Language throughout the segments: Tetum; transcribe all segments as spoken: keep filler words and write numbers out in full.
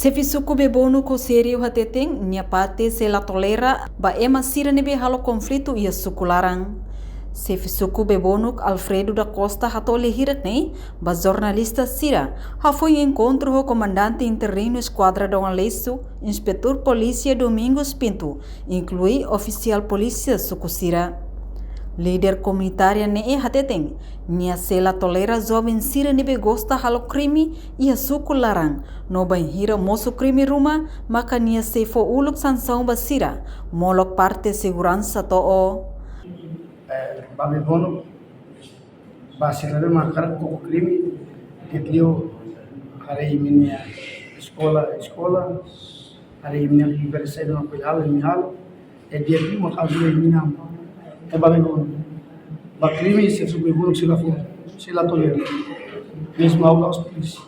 Xefe suku Bebonuk Rogério hateten, nia parte sei la tolera ba ema sira ne'ebé halo konflitu iha suku laran. Xefe suku Bebonuk Alfredo da Costa hato'o lia hirak-ne'e ba jornalista sira, hafoin enkontru ho komandante interinu Eskuadra Dom Aleixo, Inspetór Polísia Domingos Pinto, inklui ofisiál polísia suku sira. Líder komunitária ne'e hateten, nia sei la tolera joven sira ne'ebé gosta halo krime iha suku laran, no bainhira mosu krime ruma, maka nia sei fó uluk sansaun ba sira, molok parte seguransa to'o. Eh, ba Bebonuk, ba sira ne'ebé mak hakarak koko krime, di'ak liu haree imi-nia eskola, eskola, haree imi-nia universidade mak halo, imi halo, eh, di'ak liu mak halo imi-nia. Eh, ba Bebonuk, ba krime, xefe suku Bebonuk sei la fó, sei la tolera. Mezmu ha'u la'ós polísia.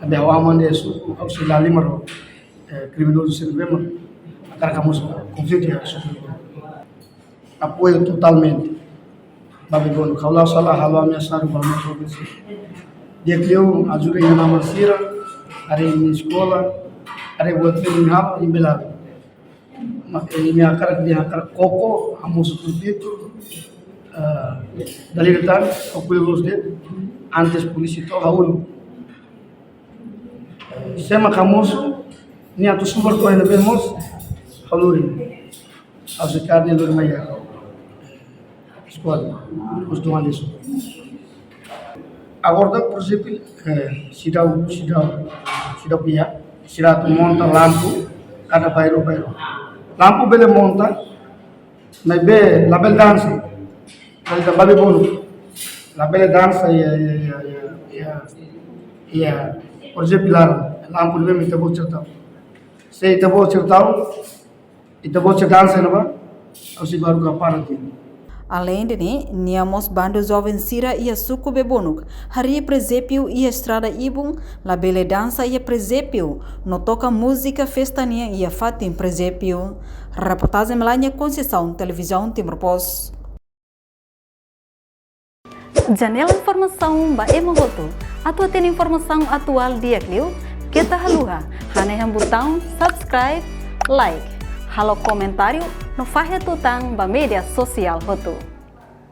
Maibé ha'u aman de'it suku, ha'u sei la halimar ho, eh, kriminozu sira ne'ebé mak hakarak hamosu konflitu iha suku. Apoiu totalmente. Ba Bebonuk, ha'u la'ós halo, halo ameasa ba mosu. Di'ak liu ajuda inan-aman sira, haree imi-nia eskola, haree buat ne'ebé imi halo, imi bele halo. Maibé imi hakarak, imi hakarak koko, hamosu konflitu, eh, dala ida tan, ha'u ko'alia loos de'it, antes polísia to'o ha'u uluk. Eh, se ema hamosu, nia atu subar to'o iha ne'ebé mós, ha'u lori. Ha'u sei kaer nia lori mai iha eskola, os doan disso. Agora, por ezemplu, eh, seidauk, seidauk, seidauk iha, sira atu monta lampu, kada bairru, bairru. Lampu bele monta, maibé labele dansa. Labele dansa, ba Bebonuk. Labele dansa iha, iha, iha, iha, iha, iha, por ezemplu, laran, lampu ne'ebé mak ita-boot sira tau. Se ita-boot sira tau, ita-boot sira dansa ne'ebá, ha'u sei baru ka para tiha. Aleinde ne'e, nia mós bandu joven sira iha suku Bebonuk, harii prezépiu iha estrada ibun, labele dansa iha prezépiu, no toka múzika festa nian iha fatin prezépiu. Reportajen Melania Conceição, Televizaun Timor Post. Janela informasaun ba ema hotu. Atu hatene informasaun atuál di'ak liu, keta haluha hanehan butaun subscribe, like, halo komentáriu, no fahe tutan ba média sosiál hotu.